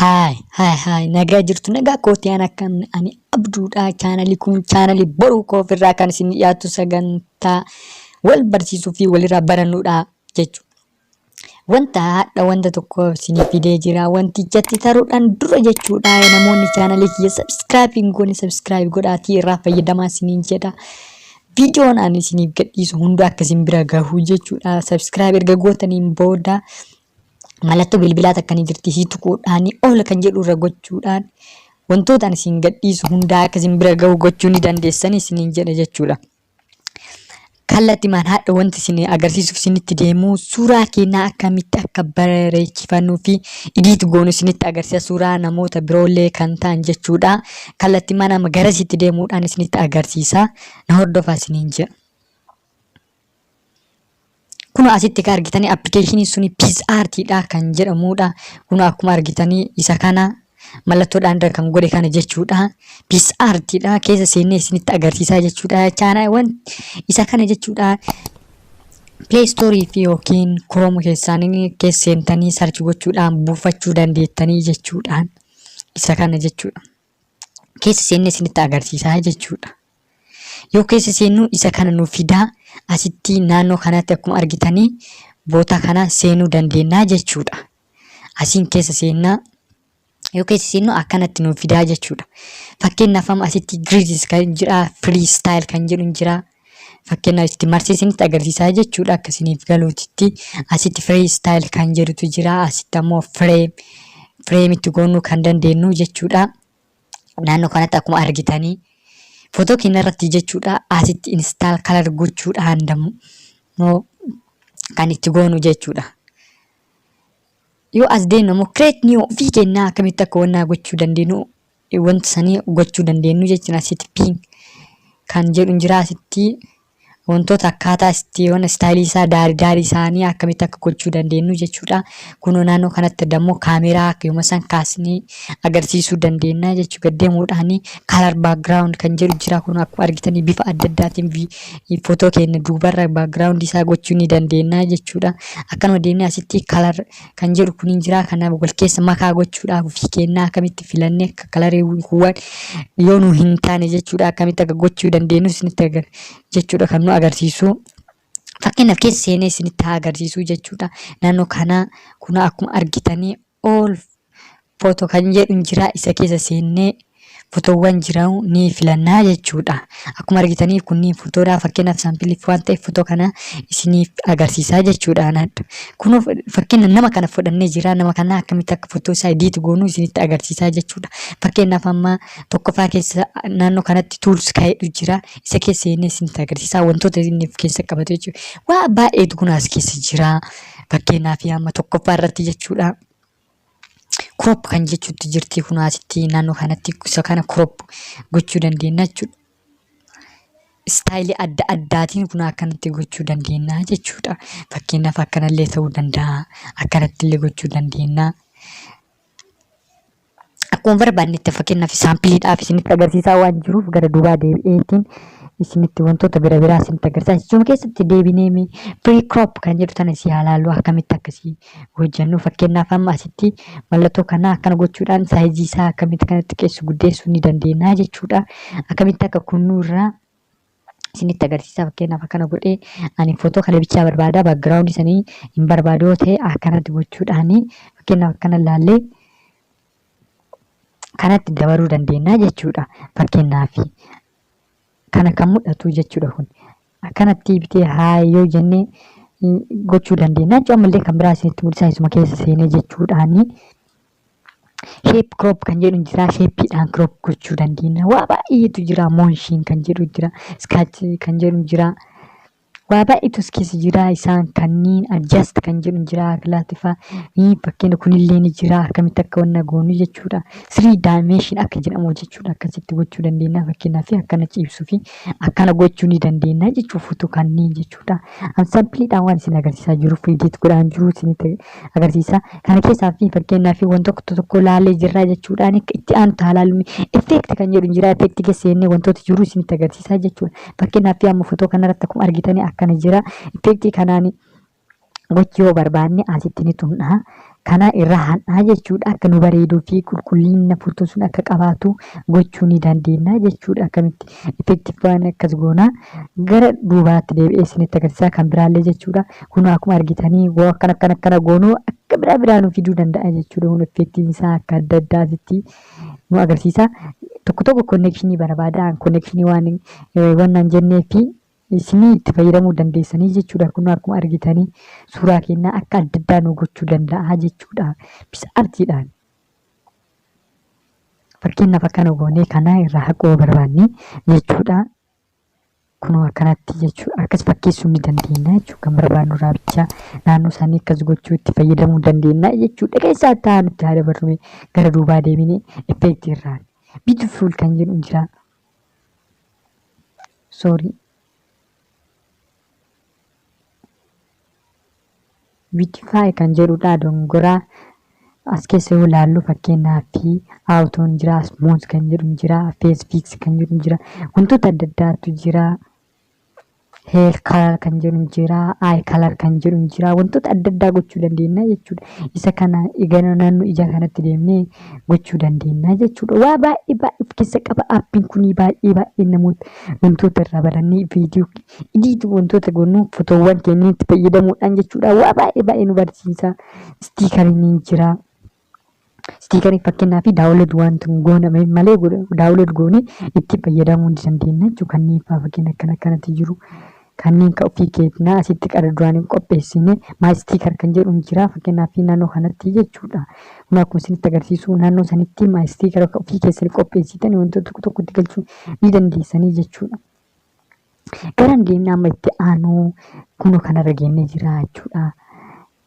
Hi, hi, hi, nagaa jirtu, nagaa kootii. An akkan ani Abduudha. Chaanalii kun chaanalii Boruu Koofirraa kan isin dhiyaatu sagantaa wal barsiisuu fi walirraa barannuudha jechuudha. Wanta hadha wanta tokko isinii fidee jira. Wantichatti taruudhaan dura jechuudha. Namoonni chaanalii kiyya subscribe hin goone, subscribe godhaatii irraa fayyadamaa isiniin jedha. Viidiyoon ani isiniif gadhiisu hunda akka isin bira gahu jechuudha. Subscribe erga gootaniin booda mallattoo bilbilaa takka ni jirti, isii tuquudhaan ol kan jedhu irra gochuudhaan wantoota ani isin gadhiisu hundaa akka isin bira gahu gochuu ni dandeessan isiniin jedha jechuudha. Kallattimaan haadha wanti isin agarsiisuuf isinitti deemu, suuraa keenyaa akkamitti akka bareechifannuu fi edit goonu isinitti agarsiisa, suuraa namoota biroollee kan ta'an jechuudha. Kallattimaan amma garasitti deemuudhaan isinitti agarsiisa. Na hordofaa isiniin jedha. Kun asitti kan argitanii appilikeeshiniin suni PicsArtiidha kan jedhamudha. Kun akkuma argitanii isa kana mallattoodhaan irra kan godhe kana jechuudha. PicsArtiidha, keessa seennee isinitti agarsiisaa jechuudha. Chaanaawwan isa kana jechuudha. Play Store fi yookiin Chrome keessaanii keessa seentanii search gochuudhaan buufachuu dandeettanii jechuudha. Isa kana jechuudha. Keessa seennee isinitti agarsiisaa jechuudha. Yoo keessa seennu isa kana nuuf fidaa. Asitti naannoo kanatti akkuma argitanii boota kana seenuu dandeenya jechuudha. Asiin keessa seennaa. Yoo keessa seennu akkanatti nuuf fidaa jechuudha. Fakkeenyaaf amma asitti grids kan jira, free style kan jedhu jira. Fakkeenyaaf itti marsee isinitti agarsiisaa jechuudha, akka isiniif galuutitti. Asitti free style kan jedhutu jira. Asitti ammoo frame itti goonuu kan dandeenyu jechuudha. Naannoo kanatti akkuma argitanii footoo keenya irratti jechuudha, asitti install color gochuudhaan dammoo kan itti goonu jechuudha. Yoo as deemnu immoo create new, ofii keenyaa akkamitti akka wannaa gochuu dandeenyu, wanta sanii gochuu dandeenyu jechuudha. Asitti pin kan jedhu jira. Asitti wantoota akkaataa itti yoona style isaa, daarii daarii isaanii akkamitti akka gochuu dandeenyu jechuudha. Kunoo naannoo kanatti dammoo kaameraa akka yooma san kaasnee agarsiisuu dandeenya jechuudha. Gaddeemuudhaan color background kan jedhu jira. Kun akkuma argitanii bifa adda addaatiin footoo keenya duubarra background isaa gochuu ni dandeenya jechuudha. Akkanuma deemnee asitti color kan jedhu kun jira. Kanaaf wal keessa makaa gochuudhaaf ofii keenyaa akkamitti filannee akka colorii kuuwwan yoo nu hin taane jechuudha, akkamitti akka gochuu dandeenyu isinitti agar jechuudha kan nu agarsiisu. Fakkeenyaaf keessa seenee isinitti haa agarsiisu jechuudha. Naannoo kana kun akkuma argitanii all photo kan jedhu jira. Isa keessa seennee fotoowwan jiran ni filannaa jechuudha. Akkuma argitanii kunniin fotoodha. Fakkeenyaaf sampleiif waan ta'eef fotoo kana isiniif agarsiisaa jechuudha. Kun fakkeenya nama kana fudhannee jira. Nama kana akkamitti akka fotoo isaa edit goonu isinitti agarsiisaa jechuudha. Fakkeenyaaf amma tokkoffaa keessa naannoo kanatti tools kaa'edhu jira. Isa keessa seenee isinitti agarsiisaa wantoota inni of keessa qabatu jechuudha. Waa baay'eetu kun as keessa jira. Fakkeenyaaf amma tokkoffaa irratti jechuudha. Crop kan jechuutti jirti, kun asitti naannoo kanatti isa kana crop gochuu dandeenya jechuudha. Style adda addaatiin kun akkanatti gochuu dandeenya jechuudha. Fakkeenyaaf akkanallee ta'uu danda'a. Akkanatti illee gochuu dandeenya. Akkuma barbaannetti, fakkeenyaaf sampleiidhaaf isinitti agarsiisaa waan jiruuf gara duubaa deebi'eetiin isinitti wantoota bira biraa isinitti agarsiisa. Isuma keessatti deebinee free crop kan jedhu tana si ilaallu, akkamitti akkasii hojjennu. Fakkeenyaaf amma asitti mallattoo kana akkana gochuudhaan size isaa akkamitti kanatti xiqqeessu guddeessuu ni dandeenya jechuudha. Akkamitti akka kunnuu irraa isinitti agarsiisa. Fakkeenyaaf akkana godhee ani footoo kana bichaa barbaada, background sanii hin barbaadu yoo ta'e, akkanatti gochuudhaani fakkeenyaaf akkana ilaallee kanatti dabaluu dandeenya jechuudha. Fakkeenyaaf kana kan mul'atu jechuudha, kun akkanatti bitee haa yoo jennee gochuu dandeenya jechuudha. Ammallee kan biraa isinitti mul'isa isuma keessa seenee jechuudhaani. Shape crop kan jedhu jira. Shapeiidhaan crop gochuu dandeenya. Waa baay'eetu jira. Motion kan jedhu jira. Sketch kan jedhu jira. Waa baay'eetu as keessa jira. Isaan kanneen adjust kan jedhu jira. Kilaatifaa fakkeenya kunillee ni jira. Akkamitti akka wanna goonu jechuudha. Three dimension akka jedhamu jechuudha. Akkasitti gochuu dandeenya. Fakkeenyaaf akkana ciibsuu fi akkana gochuu ni dandeenya jechuudha. Footoo kanneen jechuudha. An sampleiidhaan waan isin agarsiisaa jiruuf edit godhaan jiru isinitti agarsiisa. Kana keessaa fi fakkeenyaaf wanta tokko tokko laalee jirra jechuudhaan itti aanu taalaalmi effect kan jedhu jira. Effect keessa seennee wantoota jiru isinitti agarsiisaa jechuudha. Fakkeenyaaf amma footoo kanarratti akkuma argitanii akkana jira. Effect kanaan gochuu yoo barbaanne asitti ni tumna. Kana irra han'aa jechuudha. Akka nu bareeduu fi qulqullina footoo sun akka qabaatu gochuu ni dandeenya jechuudha. Akkamitti effective waan akkas goona gara duubaatti deebi'ee isinitti agarsiisaa kan biraallee jechuudha. Kun akkuma argitanii waa akkana akkana akkana goonuu akka biraa biraa nu fiduu danda'a jechuudha. Kun effectiin isaa akka adda addaatitti nu agarsiisa. Tokko tokko connection barbaada. Connection waan waan jennee fi isinii itti fayyadamuu dandeessanii jechuudha. Kun akkuma argitanii suuraa keenyaa akka adda addaa nu gochuu danda'a jechuudha. PicsArtiidhaan. Fakkeenyaaf akkana goonee kana irraa haquu barbaanne jechuudha. Kunoo akkanatti jechuudha. Akkas fakkeessuu ni dandeenya jechuudha. Kan barbaannu irraa bichaa naannoo isaanii akkas gochuu itti fayyadamuu dandeenya jechuudha. Keessaa ta'a nutti haa dabarrume gara duubaa deemine effectii irraan. Beautiful kan jedhu jira. Sorry. Beautify kan jedhudha dongoraa. As keessa yoo ilaallu fakkeenyaaf autoon jira, smooth kan jedhu jira, face fix kan jedhu jira, wantoota adda addaatu jira. Hair color kan jedhu jira, eye color kan jedhu jira, wantoota adda addaa gochuu dandeenya jechuudha. Isa kana gara naannoo ija kanatti deemnee gochuu dandeenya jechuudha. Waa baay'ee baay'ee of keessa qaba appiin kun baay'ee baay'ee namoota wantoota irraa barannee viidiyoo edit wantoota goonuu footoowwan keenya itti fayyadamuudhaan jechuudha. Waa baay'ee baay'ee nu barsiisa. Stickeriin ni jira. Stickerii fakkeenyaaf download wanti gooname malee download goone itti fayyadamuu ni dandeenya jechuudha. Kanneen fa'aa fakkeenya akkana akkanatti jiru. Kanneen kan ofii keenyaa asitti qara duraan hin qopheessine my sticker kan jedhu ni jira fakkeenyaaf naannoo kanatti jechuudha. Kun akkuma isinitti agarsiisu naannoo sanitti my sticker akka ofii keessanii qopheessitan wantoota tokko tokko itti galchuu ni dandeessanii jechuudha. Garan deemnee amma itti aanu kunoo kanarra geennee jira jechuudha.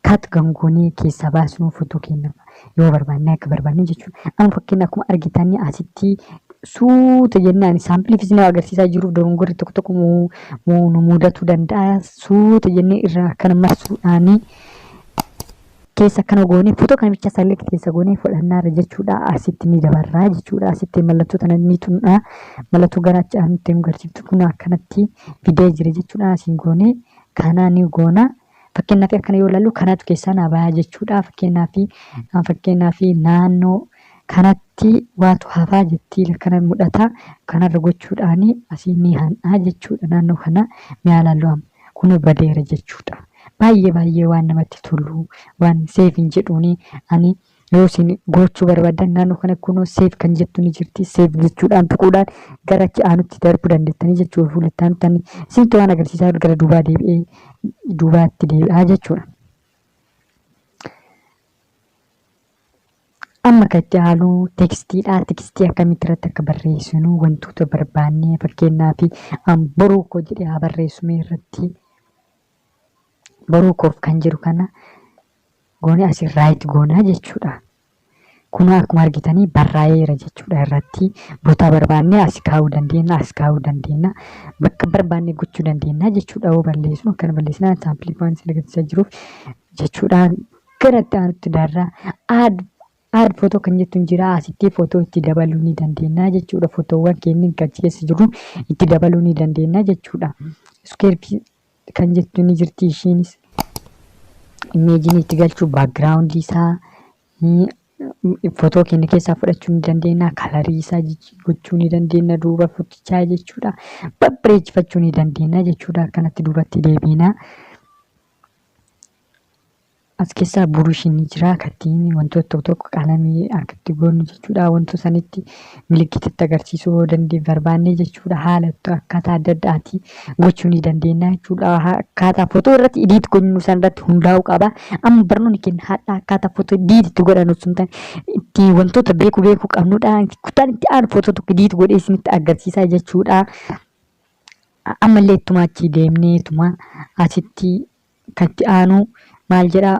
Cut gangoonee keessaa baasnuu footoo keenya yoo barbaanne akka barbaanne jechuudha. Amma fakkeenya akkuma argitanii asitti suuta jennaan sampleiif isin agarsiisaa jiruuf dogongorri tokko tokko nu mudatuu danda'a. Suuta jennee irraa akkana marsuudhaanii keessa akkana goonee footoo kana bicha select keessa goonee fudhannaarra jechuudha. Asitti ni dabarraa jechuudha. Asitti mallattoo tana ni tuqna. Mallattoo gara achi aanutti nu agarsiiftu kun akkanatti fidee jira jechuudha. Asiin goonee kana ni goona. Fakkeenyaaf akkana yoo ilaallu kanatu keessaa naa bayaa jechuudha. Fakkeenyaaf naannoo kanatti waatu hafaa jetti kana mul'ata. Kanarra gochuudhaani asii ni han'aa jechuudha. Naannoo kana mi'a ilaallu amma kun badeera jechuudha. Baay'ee baay'ee waan namatti tolu waan save hin jedhuuni ani yoo isin gochuu barbaadan naannoo kana kunoo save kan jettu ni jirti. Save jechuudhaan tuquudhaan gara achi aanutti darbuu dandeettanii jechuudha. Fuula itti aanutti ani isinitti waan agarsiisaa gara duubaa deebi'ee duubaatti deebi'aa jechuudha. Amma kan itti aanu textiidha. Textii akkamitti irratti akka barreessinu wantoota barbaanne fakkeenyaaf boruu koo jedhee haa barreessu mee irratti boruu koof kan jedhu kana goone asii right goonaa jechuudha. Kun akkuma argitanii barraa'eera jechuudha irratti boota barbaanne as kaa'uu dandeenya as kaa'uu dandeenya bakka barbaanne gochuu dandeenya jechuudha yoo balleessinu akkana balleessinaa sample waan isin agarsiisaa jiruuf jechuudha. Gara itti aanutti darraa add add photo kan jettu jira asitti footoo itti dabaluu ni dandeenya jechuudha. Footoowwan keenya kan keessa jiru itti dabaluu ni dandeenya jechuudha. Square kan jettu ni jirti ishiinis imageinii itti galchuu backgroundii isaa footoo keenya keessaa fudhachuu ni dandeenya. Colorii isaa gochuu ni dandeenya duuba footichaa jechuudha. Babbareechifachuu ni dandeenya jechuudha. Akkanatti duubatti deebiina. As keessaa brushiin ni jira. Akkattiin wantoota tokko tokko qalamii akkatti goonu jechuudha. Wantoota sanitti milikkitatti agarsiisuu yoo dandeenye barbaanne jechuudha. Haala akkaataa adda addaatiin gochuu ni dandeenya jechuudha. Akkaataa footoo irratti edit gochuu san irratti hundaa'uu qaba. Amma barnoonni keenya hadha akkaataa footoo edit itti godhan osoo hin taane itti wantoota beekuu beekuu qabnudha. Kutaan itti aanu footoo tokko edit godhee isinitti agarsiisaa jechuudha. Ammallee ittuma achi deemnee ituma asitti kan itti aanu maal jedhaa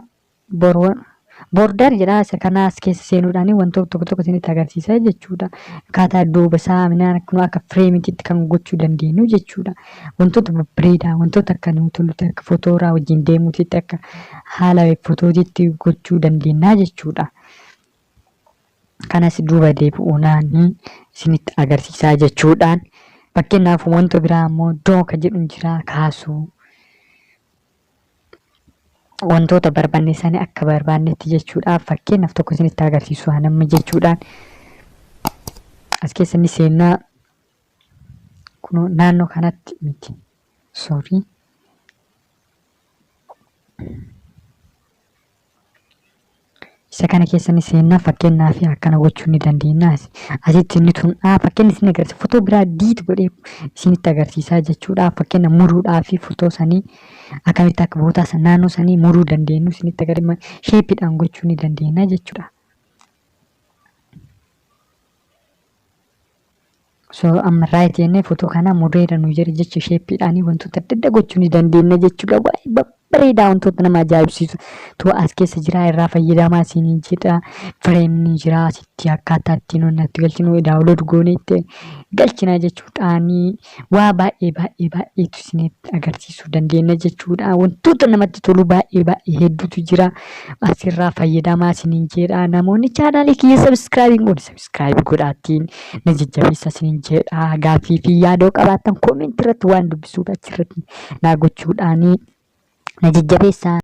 border jedhaa isa kana as keessa seenuudhaan wantoota tokko tokko isinitti agarsiisa jechuudha. Akkaataa duuba isaa minaan kun akka frameiitti kan gochuu dandeenyu jechuudha. Wantoota babbareedaa wantoota akka nu tolutti akka footooraa wajjin deemuutitti akka haala footootitti gochuu dandeenya jechuudha. Kanas duuba deebi'uudhaan isinitti agarsiisaa jechuudhaan fakkeenyaaf wanta biraa immoo draw kan jedhu jira kaasuu. Wantoota barbaanne sanii akka barbaannetti jechuudha. Fakkeenyaaf tokko isinitti agarsiisu amma jechuudhaan as keessa ni seennaa. Kunoo naannoo kanatti miti. Sorry. Isa kana keessa ni seennaa, fakkeenyaa fi akkana gochuu ni dandeenya. Asitti inni tun fakkeenya isin agarsiisa. Fotoo biraa diit godhee isinitti agarsiisaa jechuudha. Fakkeenya muruudhaa fi fotoo sanii akkamitti akka bootaa san naannoo sanii muruu dandeenyu isinitti agarsiisa. Shapeiidhaan gochuu ni dandeenya jechuudha. So amma right jennee fotoo kana mureera nu jedhe jecha, shapeiidhaan wantoota adda addaa gochuu ni dandeenya jechuudha. Baay'ee babbareedaa, wantoota nama ajaa'ibsiisu tu as keessa jira, irraa fayyadamaa isiniin jedha. Frameni jira asitti, akkaataa ittiin onnatti galchinu, download goonee itti galchina jechuudhaani waa baay'ee baay'ee baay'eetu isinitti agarsiisuu dandeenya jechuudha. Wantoota namatti tolu baay'ee baay'ee hedduutu jira. Asirraa fayyadamaa isiniin jedha. Namoonni channelii kiyya subscribe hin goone subscribe godhaatiin na jajjabeessa isiniin jedha. Gaaffii fi yaadoo qabaattan commentii irratti waan dubbisuudha achirratti naa gochuudhaanii na jajjabeessaa.